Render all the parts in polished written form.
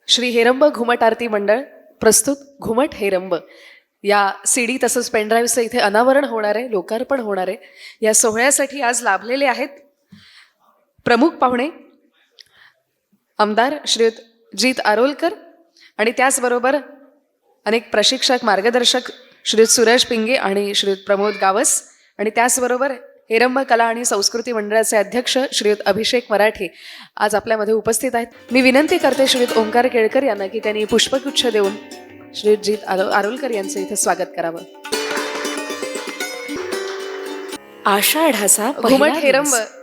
श्री हेरंब घुमट आरती मंडळ प्रस्तुत घुमट हेरंब या सीडी तसंच पेनड्राईव्हचं इथे अनावरण होणार आहे, लोकार्पण होणार आहे. या सोहळ्यासाठी आज लाभलेले आहेत प्रमुख पाहुणे आमदार श्रीयुत जीत आरोलकर आणि त्याचबरोबर अनेक प्रशिक्षक, मार्गदर्शक श्रीयुत सूरज पिंगे आणि श्रीयुत प्रमोद गावस आणि त्याचबरोबर हेरंब कला आणि संस्कृती मंडळाचे अध्यक्ष श्रीयुत अभिषेक मराठे आज आपल्यामध्ये उपस्थित आहेत. मी विनंती करते श्रीयुत ओंकार केळकर यांना की त्यांनी पुष्पगुच्छ देऊन श्रीयुत जीत आरोलकर यांचं इथे स्वागत करावं. आषाढाचा घुमट पहिला हेरंब दिवस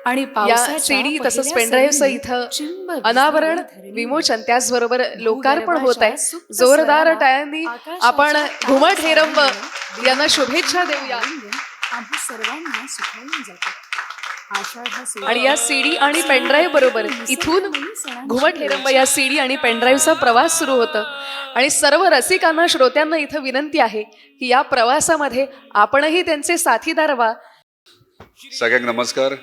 आणि या पावसाच्या सीडी तसंच पहिल्या पेनड्राईव्हचं सरींनी इथं चिंब अनावरण, भिजलेली धरणी. विमोचन, त्याचबरोबर लोकार्पण होत आहे. भूगर्भाच्या सुप्त जोरदार स्वराला टाळ्यांनी आकाशाच्या आपण काळ्या घुमट हेरंब सावलीने यांना शुभेच्छा देऊया. आलिंगन आम्हा सर्वांना सुखावून जाते. आषाढ हा आणि या सीडी आणि पेनड्राईव्ह बरोबर इथून घुमट हेरंब या सीडी आणि पेनड्राईव्हचा प्रवास सुरू होतं आणि सर्व रसिकांना, श्रोत्यांना इथं विनंती आहे की या प्रवासामध्ये आपणही त्यांचे साथीदार व्हा. सगळ्यांक नमस्कार.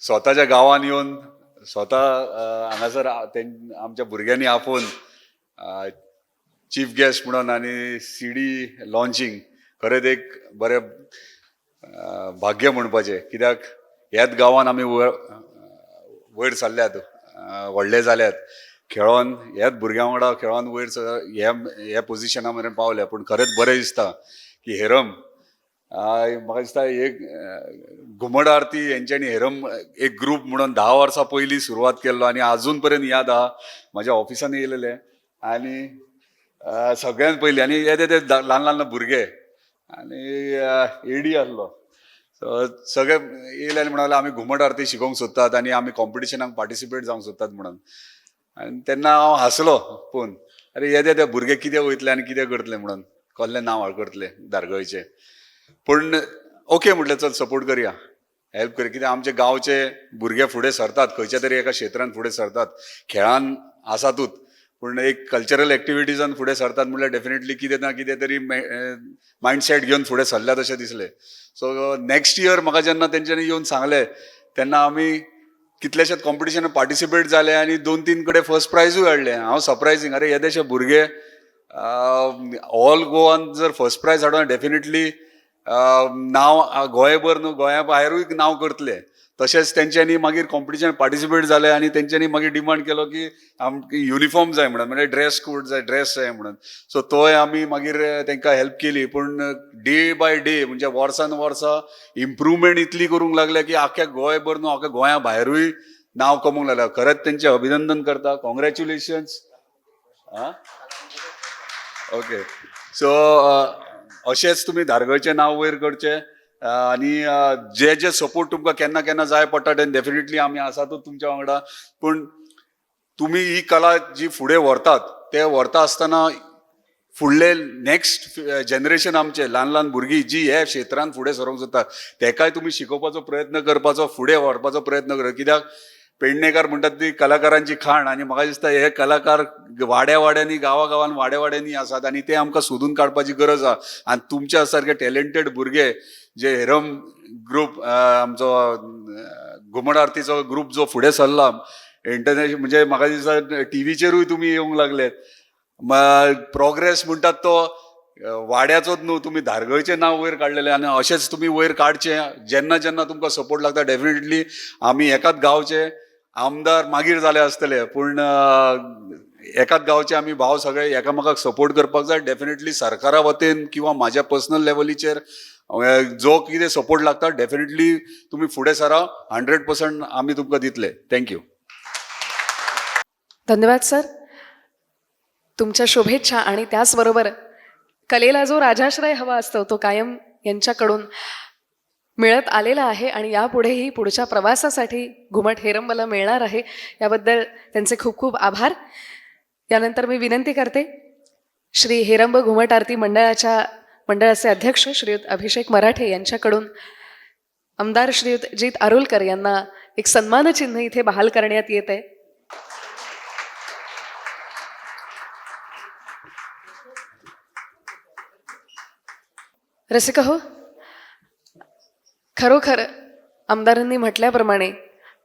स्वताच्या गांवान येवन स्वता हांगासर आमच्या भुरग्यांनी आपोवन चीफ गेस्ट म्हणून आनी सी डी लॉन्चिंग खरेंच एक बरें भाग्य म्हणपाचें, कित्याक ह्याच गांवान आमी वयर सरल्यात, व्हडले जाल्यात, खेळोन ह्याच भुरग्यां वांगडा खेळोन वयर ह्या ह्या पोजिशना मेरेन पावल्या. पूण खरेंच बरें दिसता की हेरंब, म्हाका दिसता एक घुमट आरती हेंच्यांनी हेरंब एक ग्रूप म्हणून 10 वर्सां पयलीं सुरवात केल्लो आनी आजून पर्यंत याद आहा. म्हाज्या ऑफिसान येयलेले आनी सगळ्यान पयलीं आनी येदे ते ल्हान ल्हान भुरगे आनी एडी आसलो, सो सगळे येयले आनी म्हणले आमी घुमट आरती शिकोवंक सोदतात आनी आमी कॉम्पिटिशनाक पार्टिसिपेट जावंक सोदतात म्हणून. आनी तेन्ना हांव हांसलो पळोवन, अरे येदे ते भुरगे कितें वयतले आनी कितें करतले म्हणून, कसलें नांव करतले धारगळचें. पूण ओके म्हटलें, चल सपोर्ट करया, हेल्प करया, कित्याक आमचे गांवचे भुरगे फुडें सरतात, खंयच्या तरी एका क्षेत्रान फुडें सरतात, खेळान आसातूच पूण एक कल्चरल एक्टिविटीजान फुडें सरतात म्हणल्यार डेफिनेटली कितें ना कितें तरी मायंडसेट घेवन फुडें सरल्यात अशें दिसलें. सो नेक्स्ट इयर म्हाका जेन्ना तेंच्यांनी येवन सांगलें तेन्ना आमी कितलेशेच कॉम्पिटिशनान पार्टिसिपेट जाले आनी 2-3 कडेन फर्स्ट प्रायजूय हाडलें. हांव सरप्रायजींग, अरे येदेशे भुरगे ऑल गोवान जर फर्स्ट प्रायज हाडून डेफिनेटली नांव गोंयभर न्हू गोंया भायरूय नांव करतले. तशेंच तेंच्यांनी मागीर कॉम्पिटिशन पार्टिसिपेट जाले आनी तेंच्यांनी मागीर डिमांड केलो की आमकां युनिफॉर्म जाय म्हणून, म्हणजे ड्रेस कोड जाय, ड्रेस जाय म्हणून. सो तोय आमी मागीर तेंकां हेल्प केली. पूण डे बाय डे म्हणजे वर्सान वर्सा इम्प्रुवमेंट इतली करूंक लागले की आख्या गोंयभर न्हू आख्या गोंया भायरूय नांव कमोवंक लागले. खरेंच तेंचें अभिनंदन करता, कॉंग्रॅच्युलेशन्स. आं ओके, सो अशेंच तुमी धारगळचें नांव वयर करचें आनी जे जे सपोर्ट तुमकां केन्ना केन्ना जाय पडटा ते डेफिनेटली आमी आसातूच तुमच्या वांगडा. पूण तुमी ही कला जी फुडें व्हरतात ते व्हरता आसतना फुडले नेक्स्ट जनरेशन आमचे ल्हान ल्हान भुरगीं जी ह्या क्षेत्रान फुडें सरोंक सोदता तेकाय तुमी शिकोवपाचो प्रयत्न करपाचो, फुडें व्हरपाचो प्रयत्न कर. कित्याक पेडणेकार म्हणटात ती कलाकारांची खाण आनी म्हाका दिसता हे कलाकार वाड्या वाड्यांनी, गांवा गांवान वाड्या वाड्यांनी आसात आनी ते आमकां सोदून काडपाची गरज आहा. आनी तुमच्या सारके टॅलेंटेड भुरगे जे हेरंब ग्रूप, आमचो घुमट आरतीचो ग्रूप जो फुडें सरला इंटरनॅशनल, म्हणजे म्हाका दिसता टिवीचेरूय तुमी येवंक लागले. प्रोग्रेस म्हणटात तो वाड्याचोच न्हू, तुमी धारगळचें नांव वयर काडलेलें आनी अशेंच तुमी वयर काडचें. जेन्ना जेन्ना तुमकां सपोर्ट लागता डेफिनेटली आमी एकाच गांवचे आमदार मागीर जाले आसतले पूण एकाच गांवचे आमी भाव सगळे एकामेकाक सपोर्ट करपाक जाय. डेफिनेटली सरकारा वतीन किंवा म्हाज्या पर्सनल लेवलीचेर जो कितें सपोर्ट लागता डेफिनेटली तुमी फुडें सरा, 100% आमी तुमकां दितले. Thank you. धन्यवाद सर, तुमच्या शुभेच्छा. आणि त्याचबरोबर कलेला जो राजाश्रय हवा असतो तो कायम यांच्याकडून मिळत आलेला आहे आणि यापुढेही पुढच्या प्रवासासाठी घुमट हेरंबला मिळणार आहे, याबद्दल त्यांचे खूप खूप आभार. यानंतर मी विनंती करते श्री हेरंब घुमट आरती मंडळाचे अध्यक्ष श्रीयुत अभिषेक मराठे यांच्याकडून आमदार श्रीयुत जीत आरोलकर यांना एक सन्मानचिन्ह इथे बहाल करण्यात येत आहे. रसिक हो, खरोखर आमदारांनी म्हटल्याप्रमाणे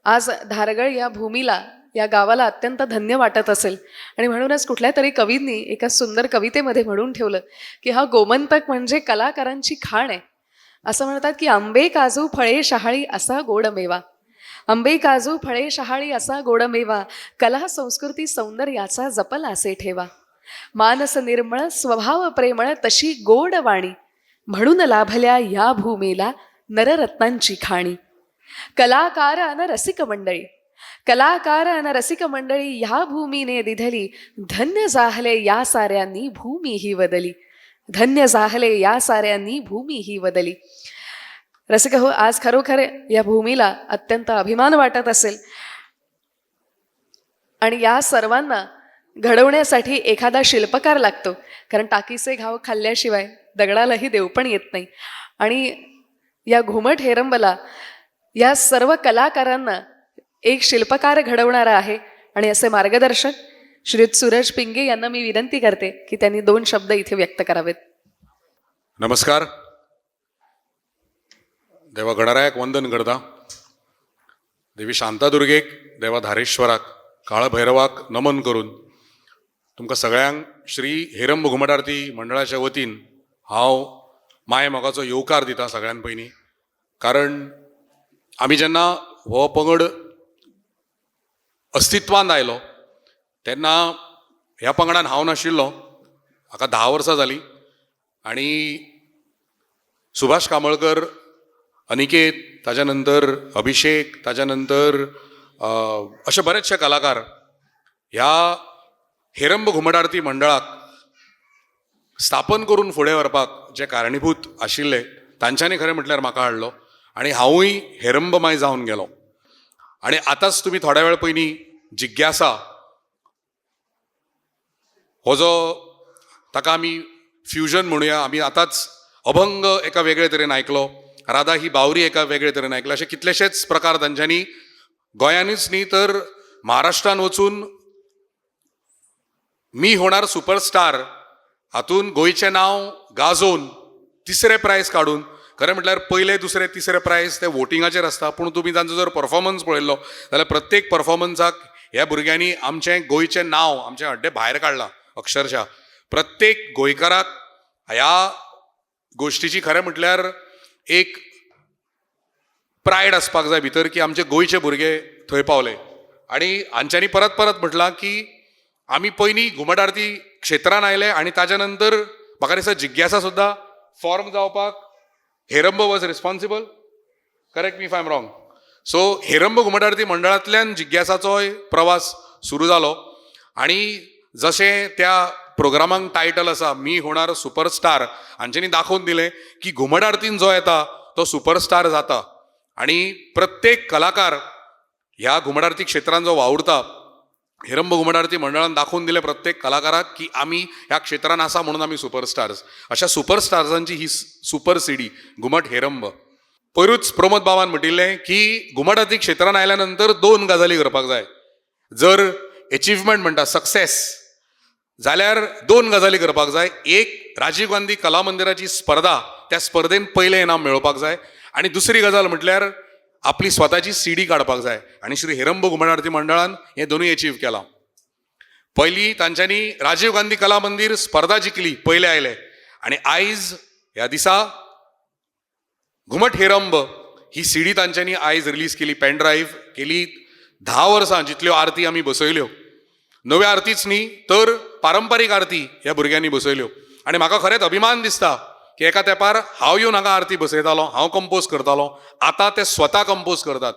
आज धारगळ या भूमीला, या गावाला अत्यंत धन्य वाटत असेल. आणि म्हणूनच कुठल्या तरी कवींनी एका सुंदर कवितेमध्ये म्हणून ठेवलं की हा गोमंतक म्हणजे कलाकारांची खाण आहे. असं म्हणतात की आंबे काजू फळे शहाळी असा गोड मेवा, आंबे काजू फळे शहाळी असा गोड मेवा, कला संस्कृती सौंदर्याचा जपला असे ठेवा, मानस निर्मळ स्वभाव प्रेमळ तशी गोड वाणी, म्हणून लाभल्या या भूमीला नररत्नांची खाणी. कलाकार अन रसिक मंडळी, कलाकार अन रसिक मंडळी ह्या भूमीने दिधली, धन्य जाहले या साऱ्यांनी भूमी ही वदली, धन्य जाहले या साऱ्यांनी भूमी ही वदली. रसिक हो, आज खरोखर या भूमीला अत्यंत अभिमान वाटत असेल. आणि या सर्वांना घडवण्यासाठी एखादा शिल्पकार लागतो, कारण टाकीचे घाव खाल्ल्याशिवाय दगडालाही देव पण येत नाही. आणि या घुमट हेरंबला, या सर्व कलाकारांना एक शिल्पकार घडवणारा आहे. आणि असे मार्गदर्शक श्री सूरज पिंगे यांना मी विनंती करते की त्यांनी दोन शब्द इथे व्यक्त करावेत. नमस्कार. देवा गणरायाक वंदन करता, देवी शांतादुर्गेक, देवा धारेश्वराक, काळभैरवाक नमन करून तुमकां सगळ्यांक श्री हेरंब घुमट आरती मंडळाच्या वतीन हांव माय मोगाचो येवकार दिता सगळ्यां पयलीं. कारण आमी जेन्ना हो पंगड अस्तित्वांत आयलो तेन्ना ह्या पंगडान हांव नाशिल्लो. हाका 10 वर्सां जालीं. आनी सुभाष कांबळकर, अनिकेत, ताज्या नंतर अभिषेक, ताज्या नंतर अशे बरेचशे कलाकार ह्या हेरंब घुमट आरती मंडळाक स्थापन करून फुडें व्हरपाक जे कारणीभूत आशिल्ले तांच्यांनी खरें म्हटल्यार म्हाका हाडलो आनी हांवूय हेरंबमाय जावन गेलो. आनी आतांच तुमी थोड्या वेळ पयलीं जिज्ञासा हो जो ताका आमी फ्युजन म्हणुया, आमी आतांच अभंग एका वेगळे तरेन आयकलो, राधा ही बावरी एका वेगळे तरेन आयकलो, अशे कितलेशेच प्रकार तांच्यांनी गोंयांनीच न्ही तर महाराष्ट्रान वचून मी होणार सुपरस्टार हातून गोंयचें नांव गाजोवन तिसरें प्रायज काडून, खरें म्हटल्यार पयले दुसरे तिसरे प्रायज ते वोटिंगाचेर आसता, पूण तुमी तांचो जर परफॉर्मन्स पळयल्लो जाल्यार प्रत्येक परफॉर्मन्साक ह्या भुरग्यांनी आमचें गोंयचें नांव, आमचें हड्डें भायर काडलां. अक्षरशा प्रत्येक गोंयकाराक ह्या गोश्टीची खरें म्हटल्यार एक प्रायड आसपाक जाय भितर की आमचे गोंयचे भुरगे थंय पावले. आनी हांच्यांनी परत परत म्हटलां की आमी पयलीं घुमट आरती क्षेत्रान आयले आनी ताज्या नंतर म्हाका दिसता जिज्ञासा सुद्दां फॉर्म जावपाक Heramb was responsible, correct me if I am wrong. So Heramb Ghumat Aarti मंडळांतल्यान जिज्ञासाचोय प्रवास सुरू जालो. आनी जशें त्या प्रोग्रामाक टायटल आसा मी होणार सुपरस्टार, हांच्यांनी दाखोवन दिलें की घुमट आरतीन जो येता तो सुपरस्टार जाता. आनी प्रत्येक कलाकार ह्या घुमट आरती क्षेत्रान जो वावुरता, हेरंब घुमट आरती मंडळान दाखोवन दिलें प्रत्येक कलाकाराक की आमी ह्या क्षेत्रान आसा म्हणून आमी सुपरस्टार्स. अशा सुपरस्टार्सांची ही सुपर सीडी घुमट हेरंब. पयरूच प्रमोद बाबान म्हणिल्लें की घुमट आरती क्षेत्रान आयल्या नंतर दोन गजाली करपाक जाय. जर एचिवमेंट म्हणटा सक्सेस जाल्यार दोन गजाली करपाक जाय. एक, राजीव गांधी कला मंदिराची स्पर्धा, त्या स्पर्धेन पयलें इनाम मेळोवपाक जाय. आनी दुसरी गजाल म्हटल्यार आपली स्वताची सीडी काडपाक जाय. आनी श्री हेरंब घुमट आरती मंडळान हें दोनूय एचीव केलां. पयलीं तांच्यांनी राजीव गांधी कला मंदीर स्पर्धा जिखली, पयले आयले. आनी आयज ह्या दिसा घुमट हेरंब ही सीडी तांच्यांनी आयज रिलीज केली, पेनड्रायव्ह केली. 10 वर्सां जितल्यो आरती आमी बसयल्यो, नव्यो आरतीच न्ही तर पारंपारीक आरती ह्या भुरग्यांनी बसयल्यो. आनी म्हाका खरेंच अभिमान दिसता की एका तेंपार हांव येवन हांगा आरती बसयतालो, हांव कंपोज करतालो, आतां ते स्वता कंपोज करतात.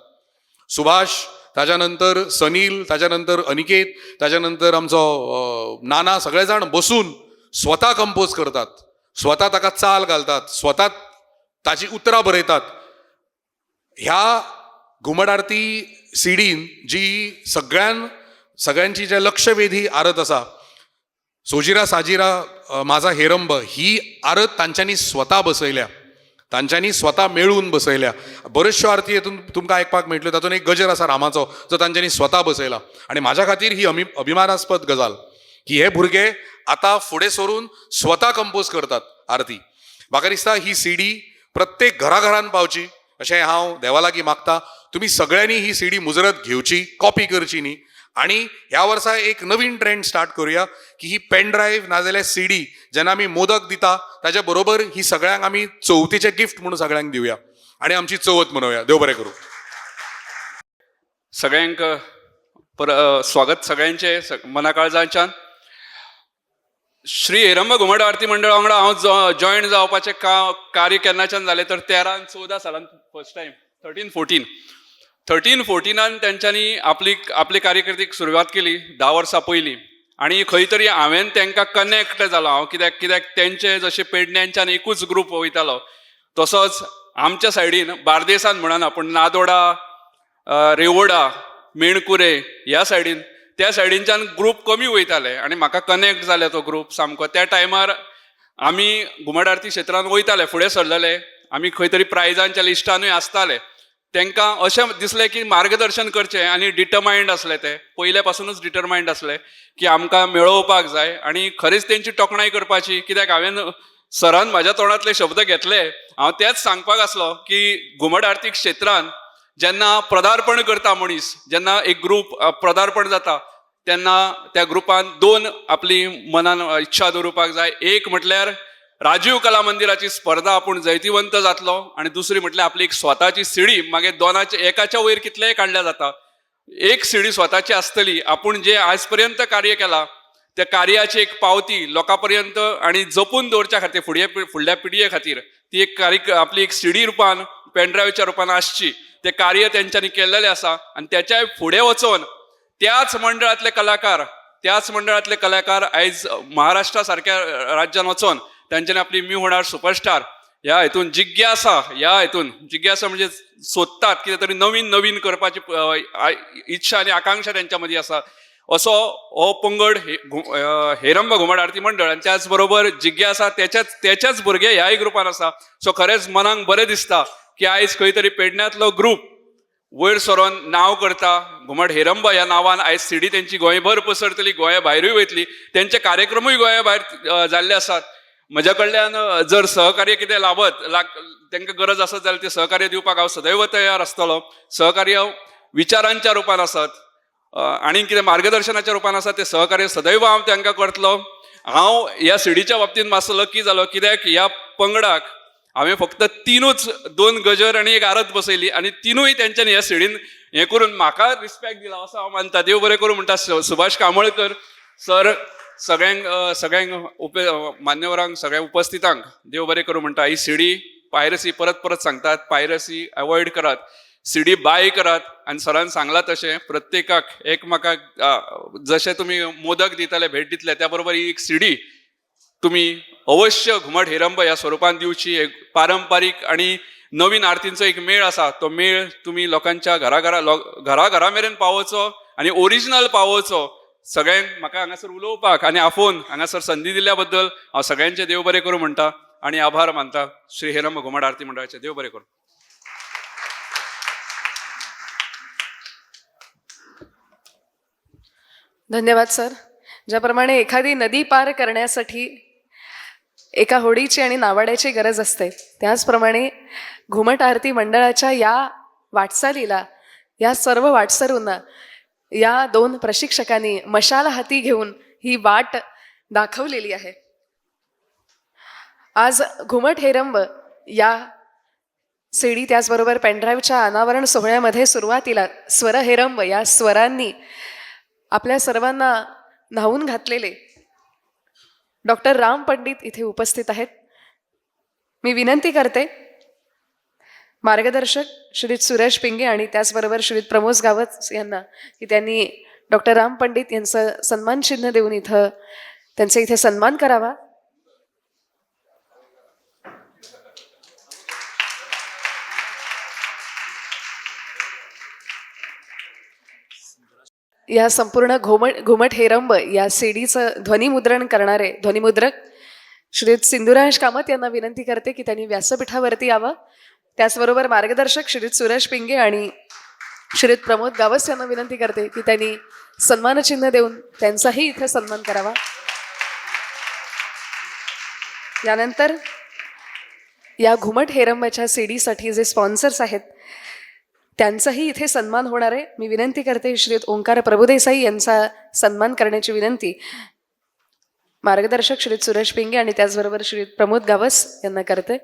सुभाष, ताज्या नंतर सनील, ताज्या नंतर अनिकेत, ताज्या नंतर आमचो नाना, सगळे जाण बसून स्वता कंपोज करतात, स्वता ताका चाल घालतात, स्वता ताची उतरां बरयतात. ह्या घुमट आरती सीडीन जी सगळ्यांची जे लक्षवेधी आरत आसा, सोजिरा साजिरा माझा हेरंब, ही आरत तांच्यांनी स्वता बसयल्या, तांच्यांनी स्वता मेळून बसयल्या. बऱ्योचश्यो आरती हितून तुमकां आयकपाक मेळटल्यो, तातूंत एक गजर आसा रामाचो जो तांच्यांनी स्वता बसयला. आनी म्हाज्या खातीर ही अभिमानास्पद गजाल की हे भुरगे आतां फुडें सरून स्वता कंपोज करतात आरती. म्हाका दिसता ही सीडी प्रत्येक घराघरान पावची अशें हांव देवा लागीं मागता. तुमी सगळ्यांनी ही सीडी मुजरत घेवची, कॉपी करची न्ही. आनी ह्या वर्सा एक नवीन ट्रेंड स्टार्ट करुया की ही पेनड्रायव्ह नाजाल्यार सीडी जेन्ना आमी मोदक दिता ताच्या बरोबर ही सगळ्यांक आमी चवथीचें गिफ्ट म्हणून सगळ्यांक दिवया आनी आमची चवथ मनोवया. देव बरें करूं. सगळ्यांक स्वागत सगळ्यांचे मनाकाळजाच्यान. श्री हेरंब घुमट आरती मंडळ वांगडा हांव जॉयन जावपाचें कार्य केन्नाच्यान जालें तर 13 आनी 14 सालान फर्स्ट टायम 13 14 14 तेंच्यांनी आपली आपले कार्यकिर्दीक सुरवात केली 10 वर्सां पयलीं. आनी खंय तरी हांवें तांकां कनेक्ट जालो हांव, कित्याक कित्याक तेंचे जशे पेडण्यांच्यान एकूच ग्रूप वयतालो तसोच आमच्या सायडीन बार्देसान म्हणना पूण नादोडा, रेवोडा, मेणकुरे ह्या सायडीन त्या सायडीनच्यान ग्रूप कमी वयताले आनी म्हाका कनेक्ट जाले तो ग्रूप सामको. त्या टायमार आमी घुमट आरती क्षेत्रान वयताले, फुडें सरलेले, आमी खंय तरी प्रायजांच्या लिस्टानूय आसताले. तांकां अशें दिसलें की मार्गदर्शन करचें आनी डिटमायंड आसले ते, पयले पासुनूच डिटरमायंड आसले की आमकां मेळोवपाक जाय आनी खरेंच तेंची तोखणाय करपाची. कित्याक हांवें सरान म्हाज्या तोंडांतले शब्द घेतले, हांव तेंच सांगपाक आसलो की घुमट आरती क्षेत्रान जेन्ना पदार्पण करता मनीस, जेन्ना एक ग्रूप पदार्पण जाता तेन्ना त्या ग्रुपान दोन आपली मनान इच्छा दवरुपाक जाय. एक म्हटल्यार राजीव कला मंदिराची स्पर्धा आपूण जैतिवंत जातलो आनी दुसरी म्हटल्यार आपली एक स्वताची सिडी, मागीर दोनाचे एकाच्या वयर कितलेय काडल्या जाता, एक सिडी स्वताची आसतली. आपूण जे आज पर्यंत कार्य केला त्या कार्याची एक पावती लोकां पर्यंत आनी जपून दवरच्या खातीर फुडल्या पिढये खातीर ती एक कार्य आपली एक सिडी रुपान पेनड्रायव्हच्या रुपान आसची. ते कार्य तेंच्यांनी केल्लेलें आसा आनी त्याच्याय फुडें वचोन त्याच मंडळांतले कलाकार आयज महाराष्ट्रा सारक्या राज्यान वचोन तेंच्यांनी आपली मी होणार सुपरस्टार ह्या हितून जिज्ञासा, ह्या हितून जिज्ञासा म्हणजे सोदतात कितें तरी नवीन नवीन करपाची इच्छा आनी आकांक्षा तेंच्या मदीं आसा. असो हो पंगड हेरंब घुमट आरती मंडळ आनी त्याच बरोबर जिज्ञासा त्याच्याच भुरगे ह्याय ग्रुपान आसा. सो खरेंच मनाक बरें दिसता की आयज खंय तरी पेडण्यांतलो ग्रूप वयर सरोन नांव करता. घुमट हेरंब ह्या नांवान आयज सिडी तेंची गोंयभर पसरतली, गोंया भायरूय वयतली, तेंचे कार्यक्रमूय गोंया भायर जाल्ले आसात. म्हज्या कडल्यान जर सहकार्य कितें लाभत तांकां गरज आसत जाल्यार तें सहकार्य दिवपाक हांव सदैव तयार आसतलो. सहकार्य विचारांच्या रुपान आसत आनी कितें मार्गदर्शनाच्या रुपान आसा तें सहकार्य सदैव हांव तांकां करतलो. हांव ह्या सिडीच्या बाबतींत मातसो लकी जालो कित्याक ह्या पंगडाक हांवें फक्त 3 2 गजर आनी एक आरत बसयली आनी 3 तेंच्यांनी ह्या सिडीन हें करून म्हाका रिस्पेक्ट दिला असो हांव मानता. देव बरें करूं म्हणटा सुभाष कांबळकर सर, सगळ्यांक सगळ्यांक मान्यवरांक, सगळ्या उपस्थितांक देव बरें करूं म्हणटा. ही सिडी पायरसी परत परत सांगतात, पायरसी अवॉयड करात, सिडी बाय करात. आनी सरान सांगलां तशें प्रत्येकाक एकमेकाक जशें तुमी मोदक दितले, भेट दितले, त्या बरोबर ही एक सिडी तुमी अवश्य घुमट हेरंब ह्या स्वरुपान दिवची. एक पारंपारीक आनी नवीन आरतींचो एक मेळ आसा, तो मेळ तुमी लोकांच्या घरा घरा मेरेन पावोवचो आनी ओरिजिनल पावोवचो. सगळ्यांक म्हाका हांगासर उलोवपाक आनी आफोवन हांगासर संदी दिल्या बद्दल हांव सगळ्यांचे देव बरें करूं म्हणटा आनी आभार मानता. श्री हेरंब घुमट आरती मंडळाचे देव बरें करूं. धन्यवाद सर. ज्याप्रमाणे एखादी नदी पार करण्यासाठी एका होडीची आणि नावाड्याची गरज असते, त्याचप्रमाणे घुमट आरती मंडळाच्या या वाटचालीला, या सर्व वाटसरूंना या 2 प्रशिक्षकांनी मशाल हाती घेऊन ही वाट दाखवलेली आहे. आज घुमट हेरंब या सीडी त्याचबरोबर पेनड्राईव्हच्या अनावरण सोहळ्यामध्ये सुरुवातीला स्वर हेरंब या स्वरांनी आपल्या सर्वांना न्हावून घातलेले डॉक्टर राम पंडित इथे उपस्थित आहेत. मी विनंती करते मार्गदर्शक श्री सुरेश पिंगे आणि त्याचबरोबर श्री प्रमोद गावस यांना की त्यांनी डॉक्टर राम पंडित यांचं सन्मान चिन्ह देऊन इथं त्यांचा इथे सन्मान करावा. या संपूर्ण घुमट हेरंब या सीडीचं ध्वनिमुद्रण करणारे ध्वनिमुद्रक श्री सिंधुराज कामत यांना विनंती करते की त्यांनी व्यासपीठावरती यावं. त्याचबरोबर मार्गदर्शक श्री सुरेश पिंगे आणि श्री प्रमोद गावस यांना विनंती करते की त्यांनी सन्मानचिन्ह देऊन त्यांचाही इथे सन्मान करावा. यानंतर या घुमट हेरंबाच्या सीडीसाठी जे स्पॉन्सर्स आहेत त्यांचाही इथे सन्मान होणार आहे. मी विनंती करते श्री ओंकार प्रभुदेसाई यांचा सन्मान करण्याची विनंती मार्गदर्शक श्री सुरेश पिंगे आणि त्याचबरोबर श्री प्रमोद गावस यांना करते.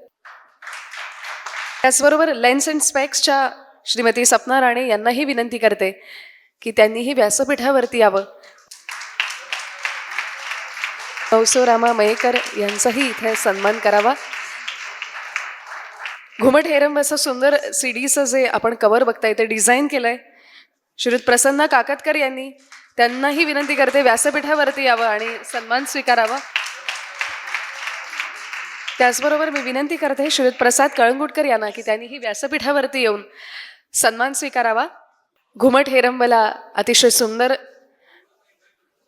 त्याचबरोबर लेन्स अँड स्पेक्सच्या श्रीमती सपना राणे यांनाही विनंती करते की त्यांनीही व्यासपीठावरती यावं. नवसोरामा मयेकर यांचाही इथे सन्मान करावा. घुमट हेरंब असं सुंदर सीडीचं जे आपण कवर बघताय ते डिझाईन केलंय श्रीयुत प्रसन्न काकतकर यांनी. त्यांनाही विनंती करते व्यासपीठावरती यावं आणि सन्मान स्वीकारावा. त्याचबरोबर मी विनंती करते श्रीयुत प्रसाद कळंगुटकर यांना की त्यांनीही व्यासपीठावरती येऊन सन्मान स्वीकारावा. घुमट हेरंबला अतिशय सुंदर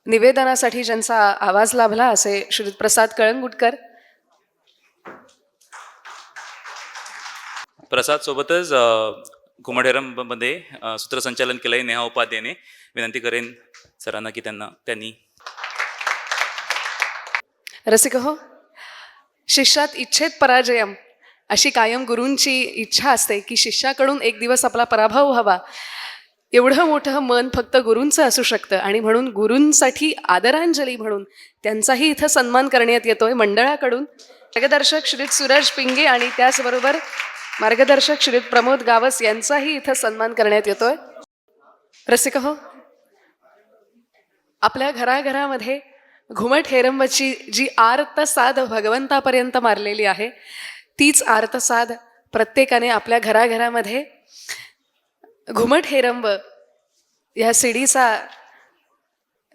निवेदनासाठी ज्यांचा आवाज लाभला असे श्रीयुत प्रसाद कळंगुटकर. प्रसादसोबतच घुमट हेरंबमध्ये सूत्रसंचालन केलं आहे नेहा उपाध्यायने. विनंती करेन सरांना की त्यांनी रसिक हो, शिष्यात इच्छेत पराजयम अशी कायम गुरूंची इच्छा असते की शिष्याकडून एक दिवस आपला पराभव व्हावा. एवढं मोठं मन फक्त गुरूंचं असू शकतं आणि म्हणून गुरूंसाठी आदरांजली म्हणून त्यांचाही इथं सन्मान करण्यात येतोय मंडळाकडून. मार्गदर्शक श्री सूरज पिंगे आणि त्याचबरोबर मार्गदर्शक श्री प्रमोद गावस यांचाही इथं सन्मान करण्यात येतोय. रसिक हो, आपल्या घराघरामध्ये घुमट हेरंबची जी आर्तसाद भगवंतापर्यंत मारलेली आहे, तीच आर्तसाद प्रत्येकाने आपल्या घराघरामध्ये घुमट हेरंब ह्या सीडीचा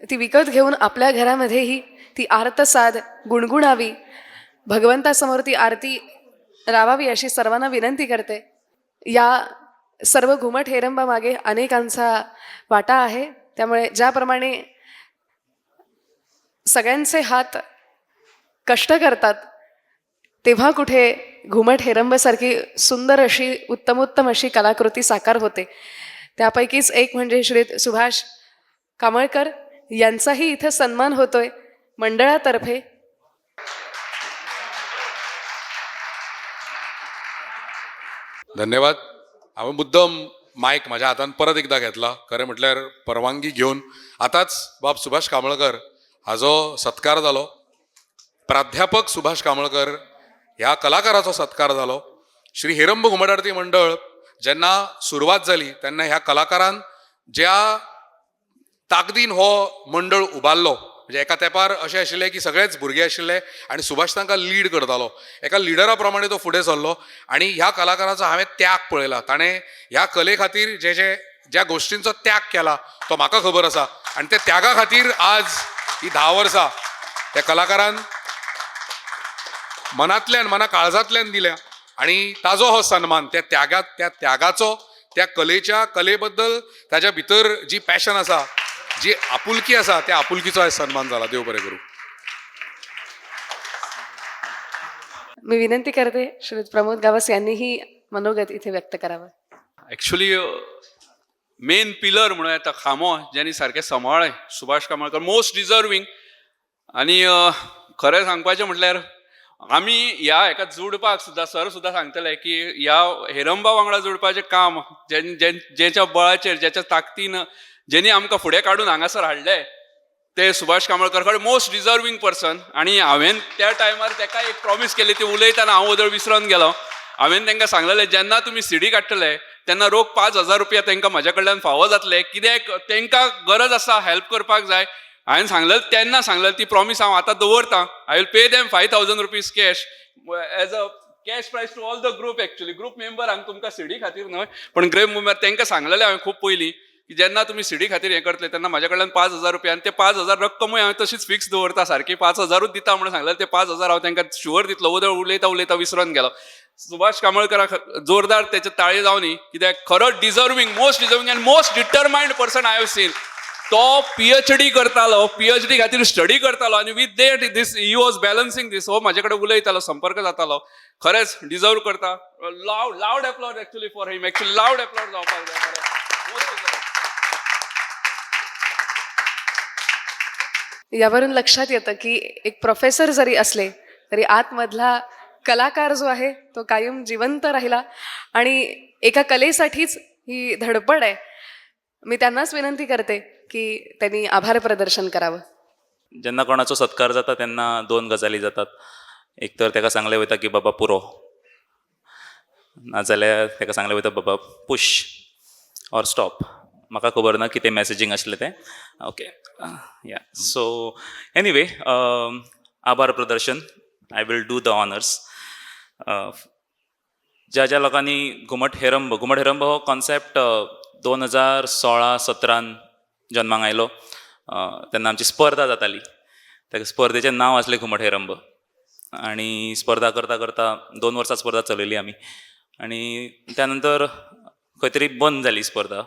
ती विकत घेऊन आपल्या घरामध्येही ती आर्तसाद गुणगुणावी, भगवंतासमोर ती आरती रावावी अशी सर्वांना विनंती करते. या सर्व घुमट हेरंबामागे अनेकांचा वाटा आहे. त्यामुळे ज्याप्रमाणे सगळ्यांचे हात कष्ट करतात तेव्हा कुठे घुमट हेरंबसारखी सुंदर अशी उत्तमोत्तम अशी कलाकृती साकार होते, त्यापैकीच एक म्हणजे श्री सुभाष कामळकर यांचाही इथं सन्मान होतोय मंडळातर्फे. धन्यवाद. हांवें मुद्दम मायक म्हाज्या हातान परत एकदां घेतला. खरें म्हटल्यार परवानगी घेवन आतांच बाब सुभाष कांबळकर हाजो सत्कार जालो, प्राध्यापक सुभाष कांबळकर ह्या कलाकाराचो सत्कार जालो. श्री हेरंब घुमट आरती मंडळ जेन्ना सुरवात जाली तेन्ना ह्या कलाकारान ज्या ताकदीन हो मंडळ उबारलो, म्हणजे एका तेंपार अशें आशिल्लें की सगळेच भुरगे आशिल्ले आनी सुभाष तांकां लीड करतालो. एका लिडरा प्रमाणे तो फुडें सरलो आनी ह्या कलाकाराचो हांवें त्याग पळयला. ताणें ह्या कले खातीर जे जे ज्या गोश्टींचो त्याग केला तो म्हाका खबर आसा आनी त्या त्यागा खातीर आज ही 10 वर्सां त्या कलाकारान मनांतल्यान, मना काळजांतल्यान दिल्या आनी ताजो हो सन्मान, त्या त्यागा, त्या त्यागाचो, त्या कलेच्या, कले बद्दल ताज्या भितर जी पॅशन आसा, जी आपुलकी आसा, त्या आपुलकीचो आयज सन्मान जाला. देव बरें करूं. मी विनंती करते श्री प्रमोद गावस यांनीही मनोगत इथे व्यक्त करावं. ॲक्च्युली मेन पिलर म्हणूं येता, खांबो ज्यांनी सारकें सांबाळ्ळें, सुभाष कामळकर मोस्ट डिजर्वींग. आनी खरें सांगपाचें म्हटल्यार आमी ह्या हेका जोडपाक सुद्दां सर सुद्दां सांगतले की ह्या हेरंबा वांगडा जोडपाचें काम जेच्या बळाचेर, जेच्या ताकदीन, जेणी आमकां फुडें काडून हांगासर हाडलें ते सुभाष कामळकर खरें मोस्ट डिजर्वींग पर्सन. आनी हांवें त्या टायमार तेका एक प्रॉमीस केली, ती उलयतना हांव वदळ विसरून गेलो. हांवें तांकां सांगलेलें जेन्ना तुमी सीडी काडटले तेन्ना रोख 5,000 रुपया तांकां म्हाज्या कडल्यान फावो जातले, कित्याक तांकां गरज आसा, हेल्प करपाक जाय. हांवें सांगलेलें तेन्ना, सांगलेलें ती प्रॉमीस हांव आतां दवरतां. I will pay them 5,000 rupees cash as a cash prize to all the group, actually group मेंबरांक, तुमकां सीडी खातीर न्हय पण ग्रुप मेंबर. तांकां सांगलेलें हांवें खूब पयलीं की जेन्ना तुमी सीडी खातीर हें करतले तेन्ना म्हाज्या कडल्यान 5,000 रुपया, आनी ते 5,000 रक्कमूय हांवें तशीच फिक्स दवरता, सारकी 5,000ूच दिता म्हणून सांगलेलें. ते 5,000 हांव तांकां शुअर दितलो. वदळ उलयता उलयता विसरून गेलो. सुभाष कामळकराक जोरदार तेचे ताळी जावनी, कित्याक खरो deserving, most deserving and most determined person I have seen. तो पीएचडी करतालो, पीएचडी खातीर स्टडी करतालो आनी with that this he was balancing this. हो म्हाजे कडेन उलयतालो, संपर्क जातालो. खरेंच डिजर्व करता. Loud loud applause actually for him, actually loud applause जावपाक जाय खरें. Most deserving. यावरून लक्षात येतं की एक प्रोफेसर जरी असले तरी आतमधला कलाकार जो आहे तो कायम जिवंत राहिला आणि एका कलेसाठीच ही धडपड आहे. मी त्यांनाच विनंती करते की त्यांनी आभार प्रदर्शन करावं. जेन्ना कोणाचो सत्कार जाता तेन्ना दोन गजाली जातात. एक तर ताका सांगलें वयता की बाबा पुरो, नाजाल्यार ताका सांगलें वयता बाबा पुश ऑर स्टॉप. म्हाका खबर ना कितें मॅसेजींग आसलें तें. ओके, या, सो एनिवे, आभार प्रदर्शन, I will do the honours. ज्या ज्या लोकांनी घुमट हेरंब, घुमट हेरंब हो कॉन्सेप्ट 2016-17 जन्माक आयलो. तेन्ना आमची स्पर्धा जाताली. त्या स्पर्धेचें नांव आसलें घुमट हेरंब आनी स्पर्धा करता करता 2 वर्सां स्पर्धा चलयली आमी आनी त्या नंतर खंय तरी बंद जाली स्पर्धा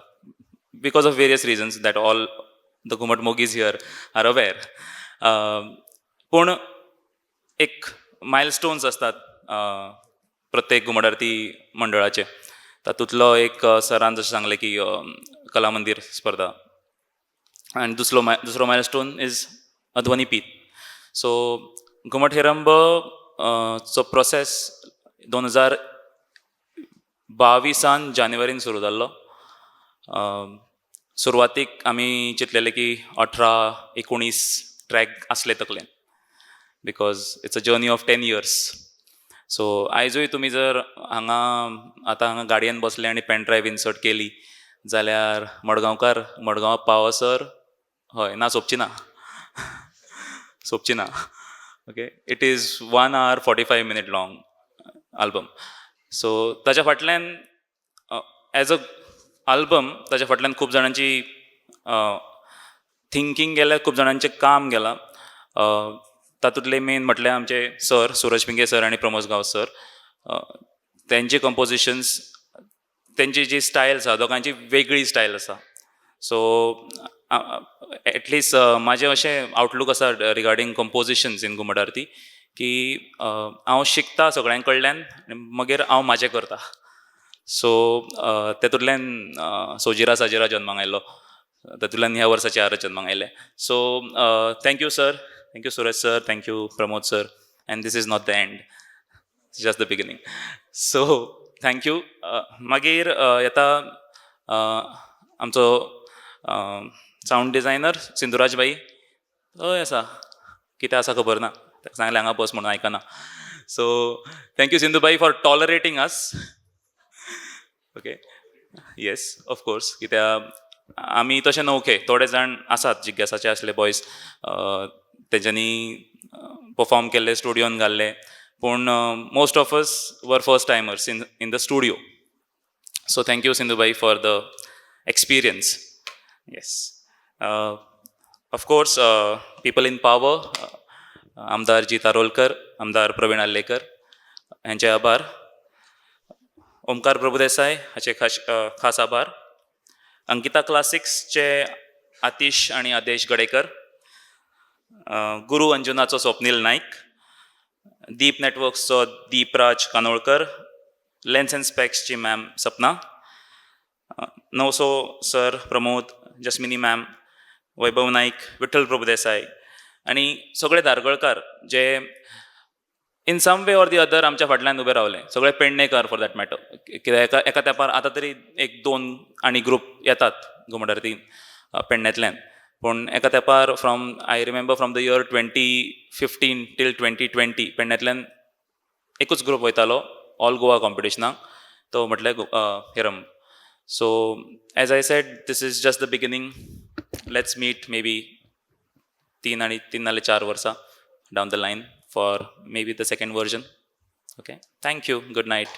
because of various reasons that all the घुमट मोगीज here are aware. पूण एक मायलस्टोन्स आसतात प्रत्येक घुमट आरती मंडळाचे. तातूंतलो एक, सरान जशें सांगलें की कला मंदीर स्पर्धा आनी दुसरो मायलस्टोन is ध्वनीपीठ. सो घुमट हेरंब चो प्रोसेस 2022 जानेवारीन सुरू जाल्लो. सुरवातीक आमी चिंतलेले की 18-19 ट्रॅक आसले तकलेन because it's a journey of 10 years. So आयजूय तुमी जर हांगा आतां हांगा गाडयेन बसले आनी पेन ड्रायव इन्सर्ट केली जाल्यार मडगांवकार मडगांव पावसर, हय ना, सोंपची ना, सोंपची ना. Okay, it is 1 hour 45 minute long album. So ताच्या फाटल्यान, एज अ आल्बम, ताच्या फाटल्यान खूब जाणांची थिंकींग गेल्या, खूब जाणांचें काम गेलां. तातूंतले मेन म्हटल्यार आमचे सर सुरज पिंगे सर आनी प्रमोद गांवस सर. तेंचे कंपोजिशन्स, तेंची जी स्टायल आसा, दोगांयची वेगळी स्टायल आसा. सो एटलिस्ट म्हाजें अशें आवटलूक आसा रिगार्डींग कंपोजिशन्स इन घुमट आरती की हांव शिकता सगळ्यां कडल्यान आनी मागीर हांव म्हाजें करता. सो तेतूंतल्यान सोजिरा साजिरा जन्माक आयलो, तातूंतल्यान ह्या वर्साचे आरत जन्माक आयलें. So thank you, sir. Thank you, Suraj sir. Thank you, Pramod sir. And this is not the end, just the beginning. So thank you. मागीर येता आमचो सावंड डिजायनर सिंधुराज भाई. हय आसा, कितें आसा खबर ना. ताका सांगलें हांगा बस म्हणून, आयकना. So thank you, Sindhu भाई, for tolerating us. Okay, yes, of course, कित्याक आमी तशें नवखे. थोडे जाण आसात जिज्ञासाचे आसले बॉयज, तेंच्यांनी परफॉर्म केल्ले, स्टुडियोन घाल्ले, पूण most of us were first timers in the studio. So thank you, Sindhu भाई, for the experience. Yes, of course, people in power, आमदार जीत आरोलकर, आमदार प्रवीण आर्लेकर हांचे आभार. ओमकार प्रभुदेसाय हाचे खास आभार. अंकिता क्लासिक्सचे आतिश आनी आदेश गडेकर, गुरू अंजुनाचो स्वप्नील नायक, दीप नेटवर्क्सचो दीपराज कानोळकर, लेन्स अँड स्पेक्सची ma'am Sapna, Navso sir, Pramod, Jasmini ma'am, Vaibhav Naik, Vitthal Prabhudesai आनी सगळे धारगळकार जे in some way or the other आमच्या फाटल्यान उबे रावले. सगळे पेडणेकर फॉर that matter, कित्याक एका एका तेंपार, आतां तरी एक दोन आनी ग्रुप येतात घुमट आरती पेडण्यांतल्यान, पूण एका तेंपार, from, I remember, from the year 2015 till 2020, पेडण्यांतल्यान एकूच ग्रुप वयतालो ऑल गोवा कॉम्पिटिशनाक, तो म्हटल्यार Heramb. So as I said, this is just the beginning. Let's meet maybe 3 आनी 3 नाल्यार 4 वर्सां down the line for maybe the second version. Okay, thank you, good night.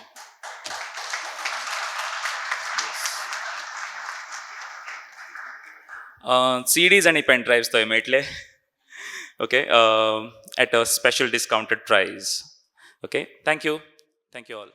CDs आनी pen ड्रायव्स थंय मेळटले, okay, at a special discounted price. Okay, thank you, thank you all.